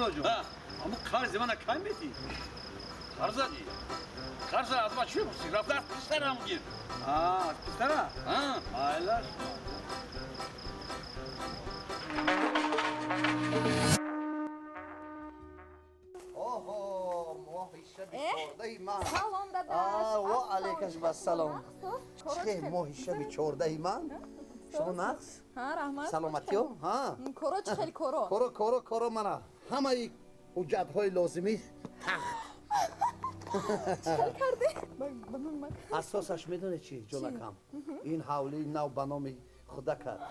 Муродҷон, аммо қарзи мана кай метӣ? Қарза? Қарза аз ма чӣ мепурсӣ? Рафта аз писарам гир. Аз писара? Айлаш. Оҳо, моҳи шаби чордаҳи ман. Салом, дадаш. Ва алайкаш вассалом. Чӣ, моҳи шаби чордаҳи ман? Шумо нақс? Ҳа, раҳмат. Саломатиё? Ҳа. Коро чӣ хел коро? Коро, коро, коро мана. Ҳамаи ҳуҷҷатҳои лозимӣ тахт. Чӣ хел кардӣ? Асосаш медонед чӣ, ҷонакам? Ин ҳавлии нав ба номи худа кард.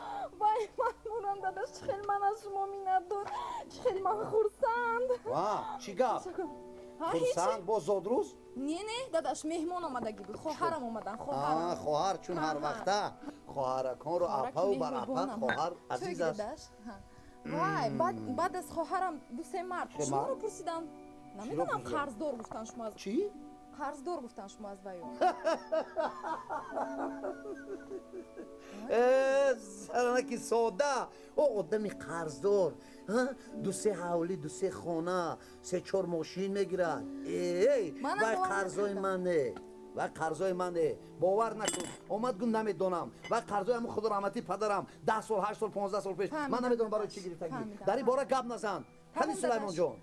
Вай, ман мурам, дадаш, чӣ хел ман аз шумо миннатдор, чӣ хел ман хурсанд. Ва, чӣ гап? Хурсанд боз зодрӯз? Не, не, дадаш, меҳмон омадагӣ буд, хоҳарам омадан, хоҳарам. Хоҳар чун ҳар вақта хоҳараконро апаву бар апа хоҳар азиз аст. Вай, баъд аз хоҳарам ду-се мард шуморо пурсидам. Намедонам, қарздор гуфтан шумо аз чӣ? Қарздор гуфтан шумо аз ваё. Занаки сода, о одами қарздор ду-се ҳавлӣ, ду-се хона, се-чор мошин мегирад. Эй, вай қарзои мане, вай қарзои мане, бовар накун. Омад, гу намедонам, вай қарзои ҳамун худо раҳматӣ падарам 10 сол, 8 сол, 15 сол пеш. Ман намедонам барои чӣ гирифтагӣ. Дар ин бора гап назан. Кани Сулаймонҷон?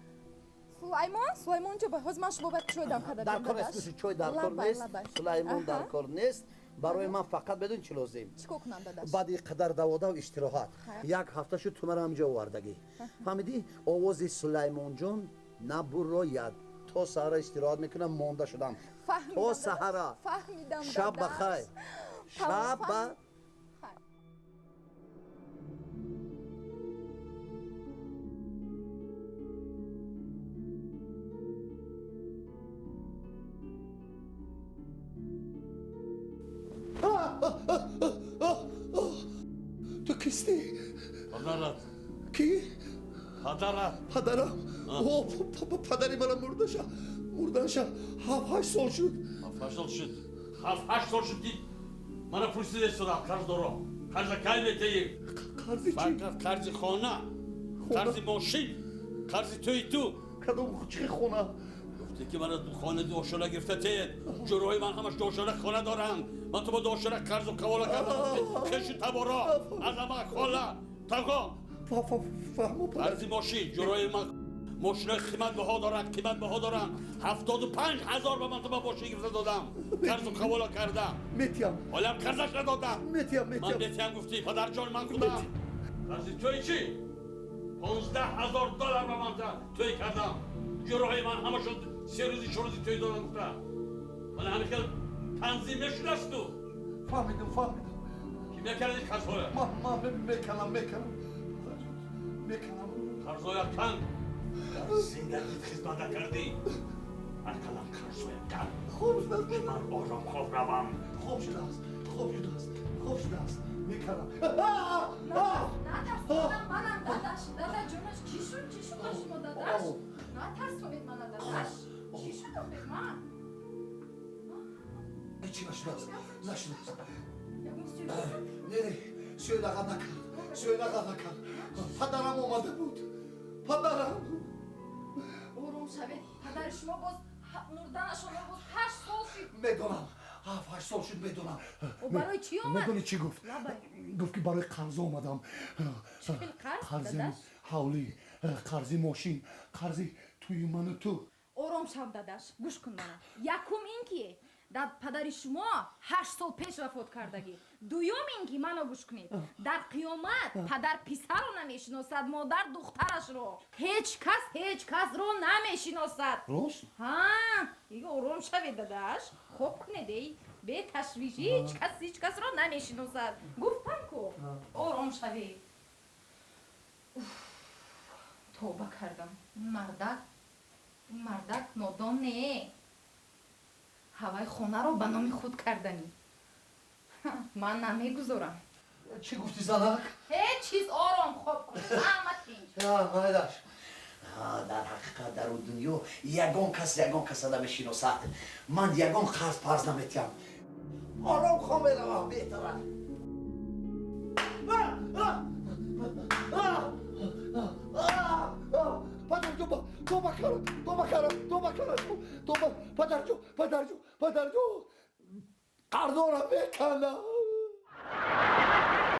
Сулаймон, Сулаймон ҷо, ҳозир ман шумо бояд чой дам карда. Дар кор нест, чой дар кор нест, Сулаймон дар кор нест. Барои ман фақат медонӣ чӣ лозим? Чӣ кор кунам, дадаш? Баъди қадар даводав истироҳат. Як ҳафта шуд, ту маро ҳамҷо овардагӣ. Фаҳмидӣ? Овози Сулаймонҷон набурояд. То саҳара истироҳат мекунам, монда шудам. То саҳара. Фаҳмидам. Шаб ба хайр. Шаб ба Ту кистӣ? Падарат. Кӣ? Падарат. Падарам? О, падари мана мурдаша. Мурданша 7-8 сол шуд. 7-8 сол шуд. 7-8 сол шуд ки мана пурсидесудам қарздоро. Қарза кай метаӣ? Қарзи чӣ? Фақат қарзи хона, қарзи мошин, қарзи тӯи ту. Кадом чӣ хона? Гуфте ки мана хона дошона гирифта теед. Ҷурои ман ҳамаш дошона хона доранд. Ман ту бо дошона қарзу қавола кардам. Хешу таборо, азама, хола, тағо. Фаҳмо. Қарзи мошин, ҷурои ман мошинои қиматбаҳо доранд, қиматбаҳо доранд. 75 000 ба ман ту ба мошин гирифта додам. Қарзу қавола кардам. Метиям. Ҳолам қарзаш надодам. Метиям, метиям. Ман метиям гуфтӣ, падарҷон, ман худам. Қарзи тӯи чӣ? 15 000 доллар ба ман тӯй кардам. Ҷурои ман ҳамашон 3 рӯзи 4 рӯзи тӯй додам гуфта. Мана ҳамин хел танзим мешудааст ту. Фаҳмидам, фаҳмидам. Ки мекардӣ қарзҳоя? Ман меканам, меканам. Меканам. Қарзҳоя кан. Дар зиндагит хизмат накардӣ. Ақаллан қарзҳоя кан. Хоб шудааст. Ки ман ором хоб равам. Хоб шудааст, хоб шудааст, хоб шудааст. Меканам. Натарсонам манам, дадаш. Дадаҷонаш, чӣ шуд? Чӣ шуд ба шумо, дадаш? Натарсонед мана, дадаш. Чӣ шуд охир ман? Ҳечи нашудааст, нашудааст. Не, не, сӯйлаға накард, сӯйлаға накард. Падарам омада буд. Падарам. Ором шавед. Падари шумо боз мурданашонро боз 8 сол шуд. Медонам. 7-8 сол шуд, медонам. Барои чӣ омад? Медонӣ чӣ гуфт? Гуфт ки барои қарзо омадам. Чӣ хел қарз, Қарзи дадаш? ҳавлӣ, қарзи мошин, қарзи тӯи ману ту. Ором шав, дадаш, гӯш кун мана. Якум ин ки дар падари шумо 8 сол пеш вафот кардагӣ. Дуюм ин ки мано гӯш кунед, дар қиёмат падар писарро намешиносад, модар духтарашро, ҳеҷ кас ҳеҷ касро намешиносад. Рост? Ҳа, ором шавед, дадаш, хоб кунед, эй, беташвиш. Ҳеҷ кас ҳеҷ касро намешиносад, гуфтам ку, ором шавед. Тавба кардам, мардак, мардак нодон не, ҳавай хонаро ба номи худ карданӣ. Ман намегузорам. Чӣ гуфтӣ, занак? Ҳеҷ чиз, ором хоб кун, ҳама тинҷ. Майдаш, дар ҳақиқат дар у дунё ягон кас ягон каса намешиносад. Ман ягон қарз парз наметиҳам. Ором хоб меравам, беҳтара. Падарҷон. Тоба кардам, тоба кардам, тоба кардам, тоба. Падарҷон, падарҷон, падарҷон, қарзора меканам.